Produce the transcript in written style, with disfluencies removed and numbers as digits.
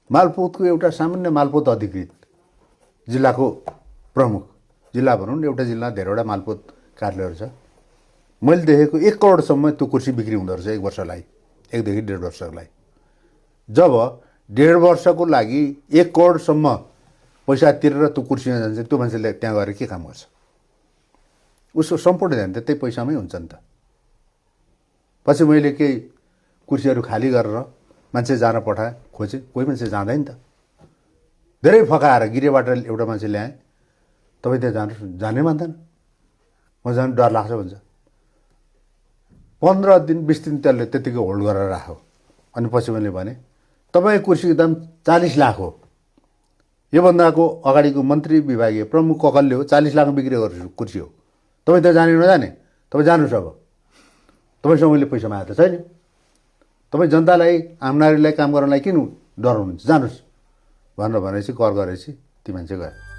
मालपोतको एउटा सामान्य मालपोत अधिकृत जिल्लाको प्रमुख, जिल्ला भनौँ न, एउटा जिल्ला धेरैवटा मालपोत कार्यालयहरू छ, मैले देखेको 1 करोडसम्म त्यो कुर्सी बिक्री हुँदो रहेछ 1 वर्षलाई, 1 देखि 1.5 वर्षलाई। जब 1.5 वर्षको लागि 1 करोडसम्म पैसा तिरेर त्यो कुर्सीमा जान्छ, त्यो मान्छेले त्यहाँ गएर के काम गर्छ? उसको सम्पूर्ण ध्यान त त्यही पैसामै हुन्छ नि त। पछि मैले केही कुर्सीहरू खाली गरेर मान्छे जान पठाएँ, खोजेँ, कोही मान्छे जाँदैन त। धेरै फकाएर गिरेबाट एउटा मान्छे ल्याएँ, तपाईँ त्यहाँ जानुहोस्, जानै मान्दैन, म जानु डर लाग्छ भन्छ। 15 दिन 20 दिन त्यसले त्यतिकै होल्ड गरेर राख्यो। अनि पछि मैले भने तपाईँ कुर्सीको दाम 40 लाख हो, योभन्दाको अगाडिको मन्त्री विभागीय प्रमुख ककलले हो 40 लाख बिक्री गरेको कुर्सी हो, तपाईँ त जाने नजाने, तपाईँ जानुहोस्। अब तपाईँसँग मैले पैसा मागेको त छैन, तपाईँ जनतालाई, आम नागरिकलाई काम गर्नलाई किन डराउनुहुन्छ, जानुहोस् भनेर भनेपछि कर गरेपछि ती मान्छे गयो।